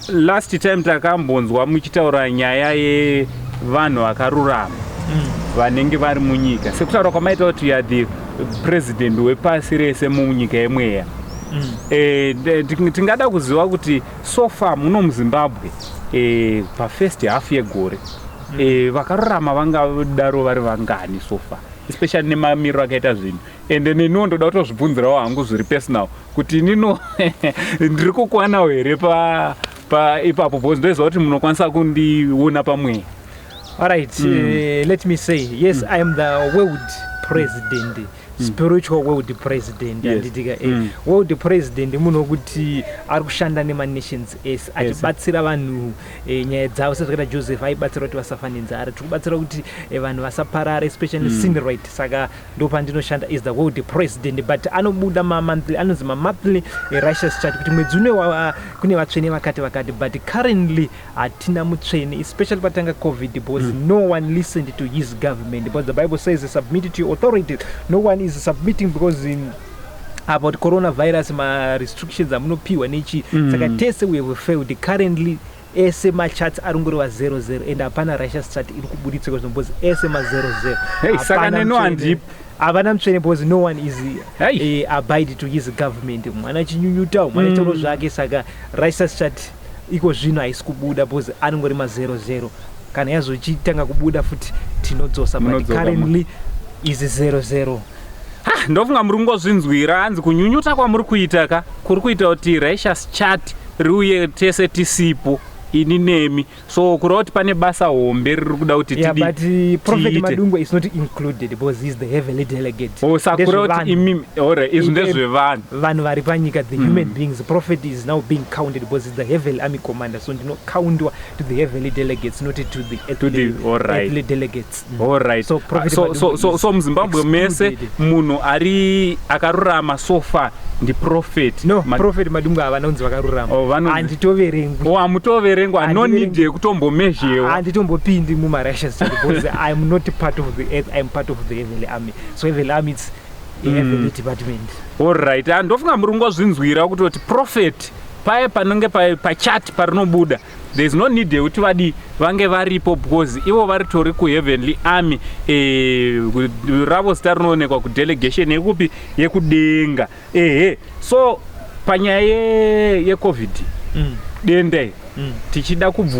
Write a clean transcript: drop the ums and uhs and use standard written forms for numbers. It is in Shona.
Last time takambonzwa muchitaura nyaya yevanhu vakarurama vanenge vari munyika, sekutaura kwamaita kuti you are the president wepasi rese munyika yemweya. Tingada kuziva kuti so far muno muZimbabwe, pafirst half yegore, vakarurama vangadaro vari vangani so far, especially nemamiriro akaita zvinhu? Ende neniwo ndoda kutozvibvunzirawo hangu zviri personal kuti inino ndiri kukwanawo here pa ipapo, because ndoziva kuti munokwanisa kundiona pamweya. All right. Let me say yes, I am the world president, spiritual world president. Handitika? World president munhu wekuti ari kushanda nemanations ese, achibatsira vanhu nyaya dzavo, sezvakaita Joseph aibatsira kuti vasafa nenzara. Tiri kubatsira kuti vanhu vasaparara, especially sin right. Saka ndo pandinoshanda is the world president, but anobuda mamonthly, anonzi mamonthly righteous chart, kuti mwedzi une kune vatsvene vakati vakati, but currently hatina mutsvene, especially patanga COVID, because no one listened to his government, because the Bible says, "Submit to your authorities." No one is submitting because about coronavirus, marestrictions amunopiwa nechi. Saka tese we have failed. Currently ese macharts ari ngoreva 00 and hapana righteous chart iri kubuditswa zvino because ese ma00. Hey, saka neno handipo. Havana mutsvene because no one is Hey. Abide to his government. Mwana achinyunyuta, mwana chitoro zvake. Saka righteous chart iko zvino haisi kubuda because anongori ma00. Kana yazochitanga kubuda futi, tinodzosa, but Munodzoka. currently is 00. Ah, ndofunga muri kungozvinzwira. Hanzi kunyunyuta kwamuri kuita ka kuri kuita kuti righteous chart riuye tese tisipo, ini nemi. So kureva kuti pane basa hombe riri kuda kuti Yeah, tidi but Prophet tiite. Madungwe is not included because he is the heavenly delegate. Oh, saka kureva kuti Ndezvevanhu. imimi ore izvi ndezvevanhu. Vanhu vari panyika, the human beings. Prophet is now being counted because he's the heavenly army commander, so ndinocountiwa to the heavenly delegates, not to the earthly, earthly delegates. Alright. So Prophet So, Madungwe is so muZimbabwe mese excluded. munhu ari akarurama so far ndiprophet? No, Prophet Madungwe havana kunzi vakarurama. Oh, Handitoverengwi. Oh, hamutoverengwa, no Handiverengwi. need yekutombomezhewa. Handitombopindi mumarighteous because I'm not part of the earth, I'm part of the heavenly army. So heavenly army, it's a heavenly department. Alright. Ah, ndofunga muri kungozvinzwira kutoti prophet paye panenge pachart parinobuda, there is no need yekuti vadi vange varipo because ivo varitori kuheavenly army. Ravo zita rinoonekwa kudelegation yekupi? Yekudenga. Ehe, so panyaya yeCOVID, denda iri, tichida kubvunza.